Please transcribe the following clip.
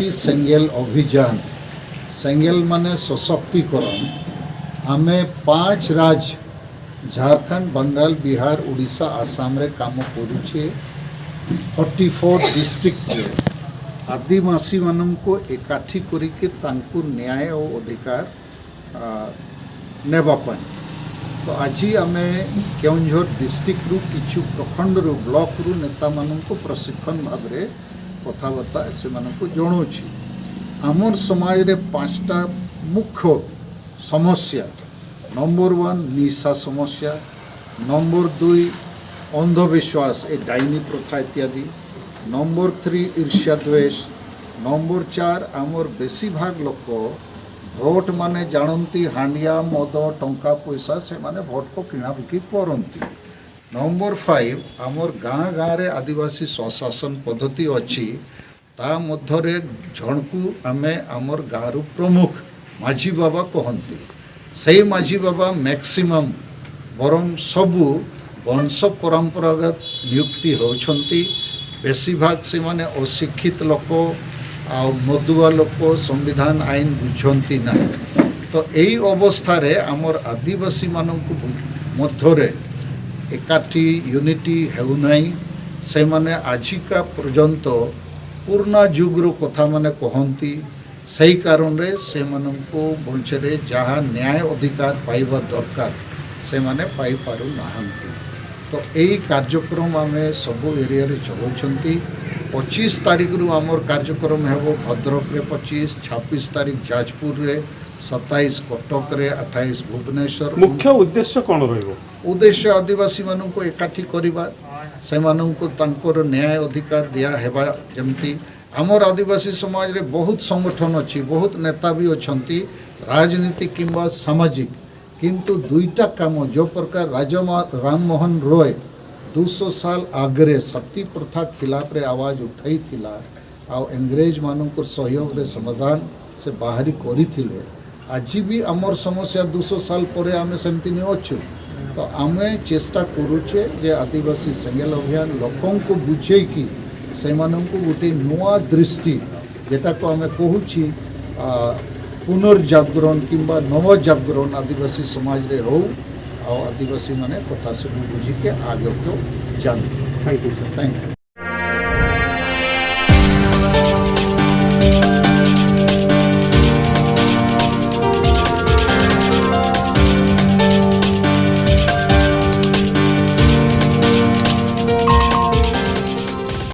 ଆଦିବାସୀ ସେଙ୍ଗେଲ ଅଭିଯାନ। ସେଙ୍ଗେଲ ମାନେ ସଶକ୍ତିକରଣ। ଆମେ ପାଞ୍ଚ ରାଜ୍ୟ, ଝାଡ଼ଖଣ୍ଡ, ବଙ୍ଗାଲ, ବିହାର, ଓଡ଼ିଶା, ଆସାମରେ କାମ କରୁଛେ। 44 ଡିଷ୍ଟ୍ରିକ୍ଟରେ ଆଦିବାସୀମାନଙ୍କୁ ଏକାଠି କରିକି ତାଙ୍କୁ ନ୍ୟାୟ ଓ ଅଧିକାର ନେବା ପାଇଁ। ତ ଆଜି ଆମେ କେଉଁଝର ଡିଷ୍ଟ୍ରିକ୍ଟରୁ କିଛି ପ୍ରଖଣ୍ଡରୁ, ବ୍ଲକରୁ ନେତାମାନଙ୍କୁ ପ୍ରଶିକ୍ଷଣ ଭାବରେ କଥାବାର୍ତ୍ତା ସେମାନଙ୍କୁ ଜଣାଉଛି। ଆମର ସମାଜରେ ପାଞ୍ଚଟା ମୁଖ୍ୟ ସମସ୍ୟା। ନମ୍ବର 1, ନିଶା ସମସ୍ୟା। ନମ୍ବର 2, ଅନ୍ଧବିଶ୍ୱାସ, ଏ ଡାଇନି ପ୍ରଥା ଇତ୍ୟାଦି। ନମ୍ବର 3, ଈର୍ଷା ଦ୍ୱେଷ। ନମ୍ବର 4, ଆମର ବେଶୀଭାଗ ଲୋକ ଭୋଟ ମାନେ ଜାଣନ୍ତି ହାଣ୍ଡିଆ, ମଦ, ଟଙ୍କା ପଇସା, ସେମାନେ ଭୋଟକୁ କିଣାବିକି କରନ୍ତି। ନମ୍ବର 5, ଆମର ଗାଁ ଗାଁରେ ଆଦିବାସୀ ସ୍ୱଶାସନ ପଦ୍ଧତି ଅଛି। ତା ମଧ୍ୟରେ ଜଣକୁ ଆମେ ଆମର ଗାଁରୁ ପ୍ରମୁଖ ମାଝୀ ବାବା କହନ୍ତି। ସେଇ ମାଝୀ ବାବା ମ୍ୟାକ୍ସିମମ୍ ବରଂ ସବୁ ବଂଶ ପରମ୍ପରାଗତ ନିଯୁକ୍ତି ହେଉଛନ୍ତି। ବେଶୀଭାଗ ସେମାନେ ଅଶିକ୍ଷିତ ଲୋକ ଆଉ ମଦୁଆ ଲୋକ, ସମ୍ବିଧାନ ଆଇନ ବୁଝନ୍ତି ନାହିଁ। ତ ଏଇ ଅବସ୍ଥାରେ ଆମର ଆଦିବାସୀମାନଙ୍କୁ ମଧ୍ୟରେ ଏକାଠି ୟୁନିଟି ହେଉନାହିଁ। ସେମାନେ ଆଜିକା ପର୍ଯ୍ୟନ୍ତ ପୁରୁଣା ଯୁଗର କଥାମାନେ କହନ୍ତି। ସେଇ କାରଣରେ ସେମାନଙ୍କୁ ବଞ୍ଚରେ ଯାହା ନ୍ୟାୟ ଅଧିକାର ପାଇବା ଦରକାର, ସେମାନେ ପାଇପାରୁନାହାନ୍ତି। ତ ଏଇ କାର୍ଯ୍ୟକ୍ରମ ଆମେ ସବୁ ଏରିଆରେ ଚଲାଉଛନ୍ତି। 25 ତାରିଖରୁ ଆମର କାର୍ଯ୍ୟକ୍ରମ ହେବ ଭଦ୍ରକରେ 25, 26 ତାରିଖ ଯାଜପୁରରେ, 27 କଟକରେ, 28 ଭୁବନେଶ୍ୱର। ମୁଖ୍ୟ ଉଦ୍ଦେଶ୍ୟ କ'ଣ ରହିବ? ଉଦ୍ଦେଶ୍ୟ ଆଦିବାସୀମାନଙ୍କୁ ଏକାଠି କରିବା, ସେମାନଙ୍କୁ ତାଙ୍କର ନ୍ୟାୟ ଅଧିକାର ଦିଆ ହେବା। ଯେମିତି ଆମର ଆଦିବାସୀ ସମାଜରେ ବହୁତ ସଂଗଠନ ଅଛି, ବହୁତ ନେତା ବି ଅଛନ୍ତି, ରାଜନୀତି କିମ୍ବା ସାମାଜିକ। କିନ୍ତୁ ଦୁଇଟା କାମ, ଯେଉଁ ପ୍ରକାର ରାଜା ରାମମୋହନ ରୟ 200 ସାଲ ଆଗରେ ସତୀ ପ୍ରଥା ଖିଲାଫରେ ଆୱାଜ ଉଠାଇଥିଲା ଆଉ ଇଂରେଜମାନଙ୍କ ସହଯୋଗରେ ସମାଧାନ ସେ ବାହାରି କରିଥିଲେ, ଆଜି ବି ଆମର ସମସ୍ୟା 200 ସାଲ ପରେ ଆମେ ସେମିତି ହିଁ ଅଛୁ। ତ ଆମେ ଚେଷ୍ଟା କରୁଛେ ଯେ ଆଦିବାସୀ ସେଙ୍ଗେଲ ଅଭିଯାନ ଲୋକଙ୍କୁ ବୁଝେଇକି ସେମାନଙ୍କୁ ଗୋଟିଏ ନୂଆ ଦୃଷ୍ଟି, ଯେଟାକୁ ଆମେ କହୁଛି ପୁନର୍ଜାଗରଣ କିମ୍ବା ନବଜାଗରଣ ଆଦିବାସୀ ସମାଜରେ ହଉ ଆଉ ଆଦିବାସୀମାନେ କଥା ସବୁ ବୁଝିକି ଆଗକୁ ଯାଆନ୍ତୁ। Thank you sir. Thank you.